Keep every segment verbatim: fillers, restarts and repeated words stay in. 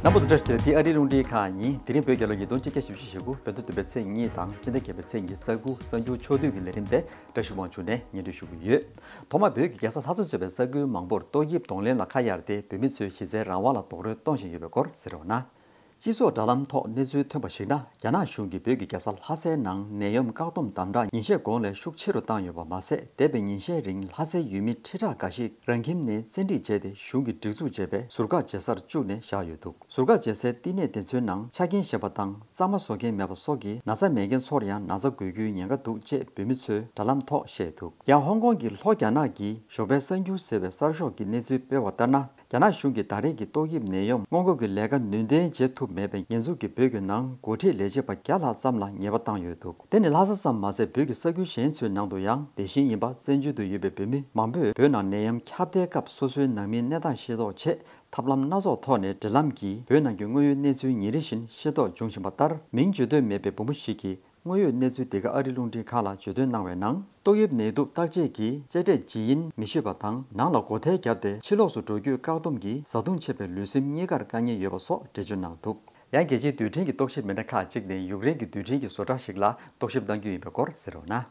རྣམ་པ་ཚོ་བཀྲ་ཤིས་བདེ་ལེགས། འདི་ཨ་རིའི་རླུང་འཕྲིན་ཁང་ཡིན། དེ་རིང་བོད་རྒྱལ་ལོ་ཉིས་སྟོང་ཆིག་བརྒྱ་བཞི་བཅུ་ཞེ་དགུ། བོད་ཟླ་བདུན་པའི་ཚེས་གཉིས་དང་ཕྱི་ཟླ་བརྒྱད་པའི་ཚེས་ཉི་ཤུ་རྩ་དགུ། གསར་འགྱུར་ཕྱོགས་བསྡུས་ཀྱི་ལས་རིམ་དེ་བཀྲ་ཤིས་དབང་ཕྱུག་ནས་སྙན་སྒྲོན་ཞུ་གི་ཡོད། ཐོག་མར་བོད་ཀྱི་རྒྱལ་ས་ལྷ་ས་གཙོས་པའི་ས་ཁུལ་མང་པོར་ཏོག་དབྱིབས་གདོང་ལེན་ལ་ཁ་གཡར་ཏེ། བོད་མི་ཚོའི་གཞི་རྩའི་རང་དབང་ལ་རྡོག་རོལ་གཏོང་བཞིན་ཡོད་པའི་སྐོར་གསན་རོགས་གནང་། སྤྱི་ཚོགས་དྲ་ལམ་ཐོག་གནས་ཚུལ་ཐོན་པར་གཞིགས་ན། རྒྱ་ནག་གཞུང་གིས་བོད་ཀྱི་རྒྱལ་ས་ལྷ་སའི་ནང་ནད་ཡམས་བཀག་སྡོམ་དམ་དྲག་ཉིན་ཤས་གོང་ལས་ཤུགས་ཆེ་རུ་བཏང་ཡོད་པ་མ་ཟད། འདས་པའི་ཉིན་ཤས་རིང་ལྷ་སའི་ཡུལ་མི་ཁྲི་ཕྲག་འགའ་ཞིག་རང་ཁྱིམ་ནས་བཙན་ཁྲིད་བྱས་ཏེ། གཞུང་གིས་སྒྲིག་འཛུགས་བྱས་པའི་ཟུར་བཀག་བྱེད་སར་བཅུག་ནས་བཞག་ཡོད་འདུག་ཟུར་བཀག་བྱེད་སའི་བསྟི་གནས་དེ་ཚོའི་ནང་ཆ་རྐྱེན་ཞན་པ་དང་། གཙང་མ་བཟོ་མཁན་མེད་པ་སོགས་ཀྱིས་ན་ཚ་མེད་མཁན་ཚོར་ཡང་ན་ཚ་འགོས་རྒྱུའི་ཉེན་ཁ་འདུག་ཅེས་བོད་མི་ཚོས་དྲ་ལམ་ཐོག་བཤད་འདུག་ཡང་ཧོང་ཀོང་གི་ལྷོ་རྒྱ་ནག་གི་ཞོགས་པའི་གསར་འགྱུར་ཟེར་བའི་གསར་ཤོག་གི་གནས་ཚུལ་སྤེལ་བ་ལྟར་ན། རྒྱ་ནག་གཞུང་གིས་ད་རེས་ཀྱི་ཏོག་དབྱིབས་ནད་ཡམས་སྔོན་འགོག་གི་ལས་ཀ་ནུས་ལྡན་བྱེད་ཐུབ་མེད་པའི་ཉེས་འཛུགས་ཀྱིས། བོད་ཀྱི་ནང་འགོ་ཁྲིད་ལས་བྱེད་པ་བརྒྱ་ལྷག་ཙམ་ལ་ཉེས་པ་བཏང་ཡོད་འདུག་དེ་ནི་ལྷ་ས་ཙམ་མ་ཟད། བོད་ཀྱི་ས་ཁུལ་གཞན་ཚོའི་ནང་དུ་ཡང་དེ་བཞིན་ཡིན་པ། བཙན་བྱོལ་དུ་ཡོད་པའི་བོད་མི་མང་པོས་བོད་ནང་ནད་ཡམས་ཁྱབ་གདལ་སྐབས་སོ་སོའི་ནང་མིའི་གནས་སྟངས་ཤེས་རྟོགས་ཆེད། ཐབས་ལམ་སྣ་ཚོགས་ཐོག་ནས་འབྲེལ་ལམ་གྱིས་བོད་ནང་གི་དངོས་ཡོད་གནས་ཚུལ་ཉིན་རེ་བཞིན་ཤེས་རྟོགས་འབྱུང་བཞིན་པ་ལྟར། མིང་བརྗོད་འདོད་མེད་པའི་བུ་མོ་ཞིག་གིས། དངོས་ཡོད་གནས་ཚུལ་འདི་ག་ཨ་རིའི་རླུང་འཕྲིན་ཁང་ལ་བརྗོད་དོན་གནང་བའི་ནང་། ཏོག་དབྱིབས་ནད་དུག་བརྟག་དཔྱད་ཀྱིས་དཔྱད་འབྲས་ཇི་ཡིན་མི་ཤེས་པ་དང་། ནང་ལ་སྒོ་ཐལ་བརྒྱབ་སྟེ་ཕྱི་ལོགས་སུ་འགྲོ་རྒྱུའི་བཀག་སྡོམ་གྱིས་བཟའ་བཏུང་ཆད་པའི་ལུས་སེམས་གཉིས་ཀར་དཀའ་ངལ་ཡོད་པ་སོགས་འགྲེལ་བརྗོད་གནང་འདུག་ཡང་རྒྱལ་སྤྱིའི་རྡུལ་ཕྲན་གྱི་རྟོག་ཞིབ་མི་སྣ་ཁག་ཅིག་ནས་ཡུཀ་རེན་གྱི་རྡུལ་ཕྲན་གྱི་བཟོ་གྲྭ་ཞིག་ལ་རྟོག་ཞིབ་གནང་རྒྱུ་ཡིན་པའི་སྐོར་གསན་རོགས་གནང་།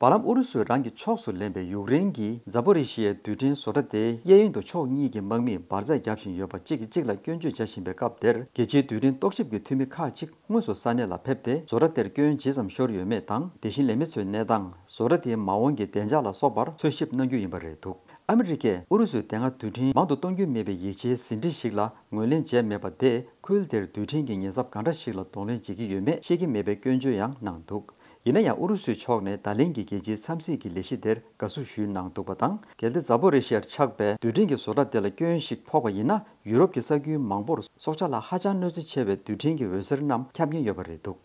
བར་ལམ་ཨུ་རུ་སུས་རང་གི་ཕྱོགས་སུ་ལེན་པའི་ཡུཀ་རེན་གྱི་ཛ་པོ་རི་ཤི་ཡའི་རྡུལ་ཕྲན་བཟོ་གྲྭ་དེའི་གཡས་གཡོན་དུ་ཕྱོགས་གཉིས་ཀྱི་དམག་མིས་འབར་རྫས་བརྒྱབ་བཞིན་ཡོད་པ། གཅིག་གིས་གཅིག་ལ་སྐྱོན་བརྗོད་བྱ་བཞིན་པའི་སྐབས་དེར། རྒྱལ་སྤྱིའི་རྡུལ་ཕྲན་རྟོག་ཞིབ་ཀྱི་འཐུས་མི་ཁག་ཅིག་དངོས་སུ་ས་གནས་ལ་ཕེབས་ཏེ། བཟོ་གྲྭ་དེར་སྐྱོན་ཇི་ཙམ་ཤོར་ཡོད་མེད་དང་། དེ་བཞིན་ལས་མི་ཚོའི་གནས་སྟངས། བཟོ་གྲྭ་དེའི་མ་འོངས་ཀྱི་བདེ་འཇགས་ལ་སོགས་པར་འཚོལ་ཞིབ་གནང་རྒྱུ་ཡིན་པ་རེད་འདུག་ཨ་མི་རི་ཀས་ཨུ་རུ་སུས་དེ་སྔ་རྡུལ་ཕྲན་མང་དུ་གཏོང་རྒྱུ་མེད་པའི་ཡིག་ཆའི་ཟིན་བྲིས་ཤིག་ལ་ངོས་ལེན་བྱས་མེད་པ་དེས། ཁུལ་དེར་རྡུལ་ཕྲན་གྱི་ཉེན་ཚབས་གང་འདྲ་ཞིག་ལ་གདོང་ལེན་བྱེད་ཀྱི་ཡོད་མེད་ཤེས་ཀྱི་མེད་པའི་སྐྱོན་བརྗོད་ཡང་གནང་འདུག་ཡིན་ན་ཡང་། ཨུ་རུ་སུའི་ཕྱོགས་ནས་ད་ལན་གྱི་རྒྱལ་སྤྱིའི་འཚམས་གཟིགས་ཀྱི་ལས་གཞི་དེར་དགའ་བསུ་ཞུས་གནང་འདུག་པ་དང་། གལ་ཏེ་ཛ་པོ་རི་ཤི་ཡར་ཆགས་པའི་རྡུལ་ཕྲན་གྱི་བཟོ་གྲྭ་དེ་ལ་སྐྱོན་ཞིག་ཕོག་པ་ཡིན་ན། ཡུ་རོབ་ཀྱི་ས་ཁུལ་མང་པོར་སྲོག་ཆགས་ལ་ཧ་ཅང་གནོད་འཚེ་ཆེ་བའི་རྡུལ་ཕྲན་གྱི་འོད་ཟེར་རྣམས་ཁྱབ་ཉེན་ཡོད་པ་རེད་འདུག་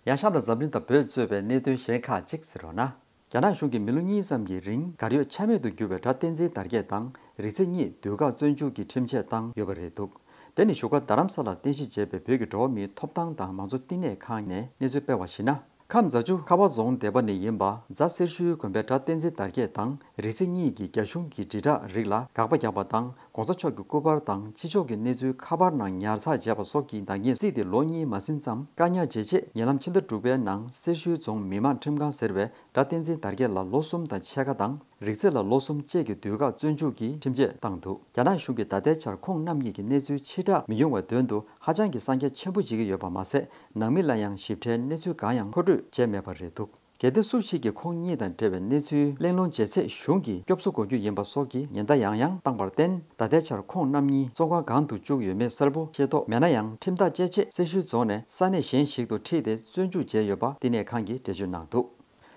ཡང་གཤམ་ལ་འཛམ་གླིང་དང་བོད་གཙོས་པའི་གནད་དོན་གཞན་ཁག་ཅིག་གསན་རོགས་གནང་། རྒྱ་ནག་གཞུང་གིས་མི་ལོ་གཉིས་ཙམ་གྱི་རིང་གར་ཡོད་ཆ་མེད་དུ་གྱུར་བའི་སྒྲ་བསྟན་འཛིན་དར་རྒྱས་དང་རིག་རྩེ་གཉིས་དུས་བཀག་བཙོན་འཇུག་གི་ཁྲིམས་ཆད་བཏང་ཡོད་པ་རེད་འདུག་དེ་ནི་བཞུགས་སྒར་རྡ་རམ་ས་ལར་རྟེན་གཞི་བྱས་པའི་བོད་ཀྱི་འགྲོ་བ་མིའི་ཐོབ་ཐང་དང་མང་གཙོ་བསྟི་གནས་ཁང་ནས་གནས་ཚུལ་སྤེལ་བར་གཞིགས་ན། ཁམས་རྫ་ཆུ་ཁ་བ་རྫོང་སྡེ་པ་ནས་ཡིན་པ། རྫ་སེར་ཤུལ་དགོན་པའི་སྒྲ་བསྟན་འཛིན་དར་རྒྱས་དང་རིག་རྩེ་གཉིས་ཀྱིས་རྒྱ་གཞུང་གི་དྲིལ་བསྒྲགས་རིགས་ལ་དགག་པ་བརྒྱབ་པ་དང་། གོང་ས་མཆོག་གི་སྐུ་པར་དང་ཕྱི་ཕྱོགས་ཀྱི་གནས་ཚུལ་ཁ་པར་ནང་ཉར་ཚགས་བྱས་པ་སོགས་ཀྱི་ནག་ཉེས་བརྩིས་ཏེ། ལོ་གཉིས་མ་ཟིན་ཙམ་བཀག་ཉར་བྱས་རྗེས། ཉེ་ལམ་ཕྱི་ཟླ་དྲུག་པའི་ནང་སེར་ཤུལ་རྫོང་མི་དམངས་ཁྲིམས་ཁང་ཟེར་བས་སྒྲ་བསྟན་འཛིན་དར་རྒྱས་ལ་ལོ་གསུམ་དང་ཕྱེད་ཀ་དང་། རིག་རྩེ་ལ་ལོ་གསུམ་བཅས་ཀྱི་དུས་བཀག་བཙོན་འཇུག་གི་ཁྲིམས་ཆད་བཏང་འདུག་རྒྱ་ནག་གཞུང་གིས་ད་ལྟའི་ཆར་ཁོང་རྣམ་གཉིས་ཀྱི་གནས་ཚུལ་ཕྱིར་བསྒྲགས་མི་ཡོང་བའི་དོན་དུ་ཧ་ཅང་གི་གསང་རྒྱ་ཆེན་པོ་བྱེད་ཀྱི་ཡོད་པ་མ་ཟད། ནང་མི་ལ་ཡང་ཞིབ་ཕྲའི་གནས་ཚུལ་གང་ཡང་མཁོ་སྤྲོད་བྱས་མེད་པ་རེད་འདུག་གལ་ཏེ་སུ་ཞིག་གིས་ཁོང་གཉིས་དང་འབྲེལ་བའི་གནས་ཚུལ་གླེང་སློང་བྱས་ཚེ། གཞུང་གིས་སྐྱོབ་གསོ་དགོས་རྒྱུ་ཡིན་པ་སོགས་ཀྱི་ཉེན་བརྡ་ཡང་ཡང་བཏང་བར་བརྟེན། ད་ལྟའི་ཆར་ཁོང་རྣམ་གཉིས་བཙོན་ཁང་གང་དུ་བཅུག་ཡོད་མེད་གསལ་པོ་ཤེས་རྟོགས་མེད་ན་ཡང་། ཁྲིམས་ཐག་བཅད་རྗེས་སེར་ཤུལ་རྫོང་ནས་ས་གནས་གཞན་ཞིག་ཏུ་ཁྲིད་དེ་བཙོན་འཇུག་བྱས་ཡོད་པ་བསྟི་གནས་ཁང་གིས་འགྲེལ་བརྗོད་གནང་འདུག་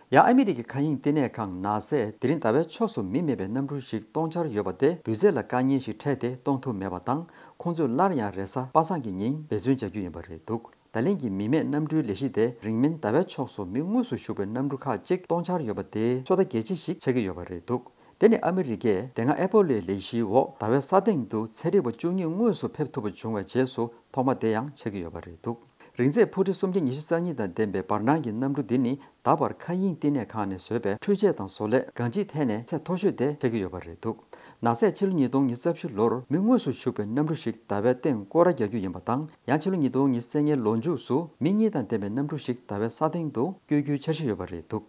ཡང་ཨ་མི་རི་ཀའི་མཁའ་དབྱིངས་བསྟི་གནས་ཁང་ནཱ་སཱས་དེ་རིང་ཟླ་བའི་ཕྱོགས་སུ་མི་མེད་པའི་གནམ་གྲུ་ཞིག་གཏོང་འཆར་ཡོད་པ་དེ། འབུད་རྫས་ལ་དཀའ་ངལ་ཞིག་འཕྲད་དེ་གཏོང་ཐུབ་མེད་པ་དང་། ཁོང་ཚོས་སླར་ཡང་རེས་གཟའ་པ་སངས་ཀྱི་ཉིན་འབད་བརྩོན་བྱ་རྒྱུ་ཡིན་པ་རེད་འདུག་ད་ལན་གྱི་མི་མེད་གནམ་གྲུའི་ལས་གཞི་དེ་རིང་མིན་ཟླ་བའི་ཕྱོགས་སུ་མི་དངོས་སུ་ཞུགས་པའི་གནམ་གྲུ་ཁག་ཅིག་གཏོང་འཆར་ཡོད་པ་དེ་ཚོད་ལྟ་རྒྱས་ཆེ་ཞིག་ཆགས་ཀྱི་ཡོད་པ་རེད་འདུག་དེ་ནི་ཨ་མི་རི་ཀས་དེ་སྔ་ཨེ་པོ་ལོའི་ལས་གཞིའི་འོག་ཟླ་བའི་ས་སྟེང་དུ་ཚན་རིག་པ་བཅུ་གཉིས་དངོས་སུ་ཕེབས་ཐུབ་པ་བྱུང་བའི་རྗེས་སུ་ཐོག་མ་དེ་ཡང་ཆགས་ཀྱི་ཡོད་པ་རེད་འདུག་རིང་ཚད་འཕུར་ཁྲི་སུམ་བརྒྱ་ཉི་ཤུ་རྩ་གཉིས་དང་ལྡན་པའི་བར་སྣང་གི་གནམ་གྲུ་འདི་ནི། ད་བར་མཁའ་དབྱིངས་བསྟི་གནས་ཁང་ནས་བཟོས་པའི་འཕྲུལ་ཆས་དང་བཟོ་ལས་གང་ཅིའི་ཐད་ནས་ཚད་མཐོ་ཤོས་དེ་ཆགས་ཀྱི་ཡོད་པ་རེད་འདུག་ནཱ་སཱས་ཕྱི་ལོ་ཉིས་སྟོང་ཉི་ཤུ་རྩ་བཞི་ལོར་མི་དངོས་སུ་ཞུགས་པའི་གནམ་གྲུ་ཞིག་ཟླ་བའི་སྟེང་སྐོར་ར་རྒྱག་རྒྱུ་ཡིན་པ་དང་། ཡང་ཕྱི་ལོ་ཉིས་སྟོང་ཉི་ཤུ་རྩ་ལྔའི་ལོ་མཇུག་སུ་མི་གཉིས་དང་ལྡན་པའི་གནམ་གྲུ་ཞིག་ཟླ་བའི་ས་སྟེང་དུ་བསྐྱོད་རྒྱུའི་འཆར་གཞི་ཡོད་པ་རེད་འདུག་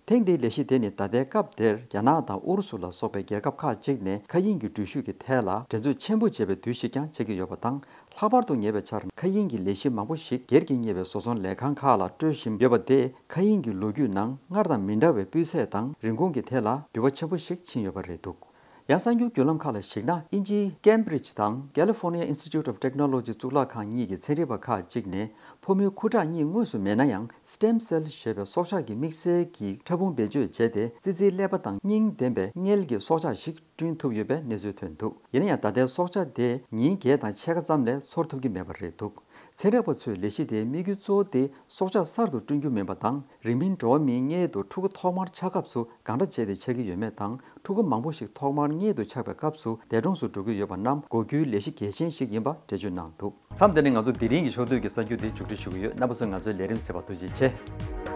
ཐེངས་འདིའི་ལས་གཞི་དེ་ནི་ད་ལྟའི་སྐབས་དེར་རྒྱ་ནག་དང་ཨུ་རུ་སུ་ལ་སོགས་པའི་རྒྱལ་ཁབ་ཁག་ཅིག་ནས་མཁའ་དབྱིངས་ཀྱི་འགྲུལ་བཞུད་ཀྱི་ཐད་ལ་འགྲན་རྩོད་ཆེན་པོ་བྱེད་པའི་དུས་ཤིག་ཀྱང་ཆགས་ཀྱི་ཡོད་པ་དང་། ལྷག་པར་དུ་ཉེ་བའི་ཆར་མཁའ་དབྱིངས་ཀྱི་ལས་གཞི་མང་པོ་ཞིག་སྒེར་གྱིས་གཉེར་བའི་བཟོ་ཚོང་ལས་ཁང་ཁག་ལ་སྤྲོད་བཞིན་ཡོད་པ་དེས། མཁའ་དབྱིངས་ཀྱི་ལོ་རྒྱུས་ནང་སྔར་དང་མི་འདྲ་བའི་སྤུས་ཚད་དང་རིན་གོང་གི་ཐད་ལ་འགྱུར་བ་ཆེན་པོ་ཞིག་ཕྱིན་ཡོད་པ་རེད་འདུག་ཡང་གསར་འགྱུར་བརྒྱུད་ལམ་ཁག་ལ་གཞིགས་ན། དབྱིན་ཇིའི་Cambridge་དང་California Institute of Technology་གཙུག་ལག་ཁང་གཉིས་ཀྱི་ཚན་རིག་པ་ཁག་ཅིག་ནས། ཕོ་མོའི་ཁུ་ཁྲག་གཉིས་དངོས་སུ་མེད་ན་ཡང་། Stem cell་ཞེས་པའི་སྲོག་ཆགས་ཀྱི་དམིགས་བསལ་གྱི་ཕྲ་ཕུང་བེད་སྤྱོད་བྱས་ཏེ། ཙི་ཙིའི་ཀླད་པ་དང་སྙིང་ལྡན་པའི་མངལ་གྱི་སྲོག་ཆགས་ཤིག་བསྐྲུན་ཐུབ་ཡོད་པའི་གནས་ཚུལ་ཐོན་འདུག་ཡིན་ན་ཡང་། ད་ལྟའི་སྲོག་ཆགས་དེ་ཉིན་བརྒྱད་དང་ཕྱེད་ཀ་ཙམ་ལས་འཚོ་ཐུབ་ཀྱི་མེད་པ་རེད་འདུག་ཚན་རིག་པ་ཚོའི་ལས་གཞི་དེའི་དམིགས་ཡུལ་གཙོ་བོ་དེ་སྲོག་ཆགས་གསར་དུ་བསྐྲུན་རྒྱུ་མིན་པ་དང་། རིང་མིན་འགྲོ་བ་མིའི་མངལ་དུ་ཕྲུ་གུ་ཐོག་མར་ཆགས་སྐབས་སུ་གང་འདྲ་བྱས་ཏེ་ཆགས་ཀྱི་ཡོད་མེད་དང་། ཕྲུ་གུ་མང་པོ་ཞིག་ཐོག་མར་མངལ་དུ་ཆགས་པའི་སྐབས་སུ་འདས་གྲོངས་སུ་འགྲོ་གི་ཡོད་པ་རྣམས་འགོག་རྒྱུའི་ལས་གཞི་གལ་ཆེན་ཞིག་ཡིན་པ་འགྲེལ་བརྗོད་གནང་འདུག་མཚམས་འདི་ནས་ང་ཚོ་དེ་རིང་གི་ཕྱོགས་བསྡུས་ཀྱི་གསར་འགྱུར་འདི་མཇུག་སྒྲིལ་ཞུ་གི་ཡོད། རྣམ་པ་ཚོས་ང་ཚོའི་ལས་རིམ་གསན་པར་ཐུགས་རྗེ་ཆེ།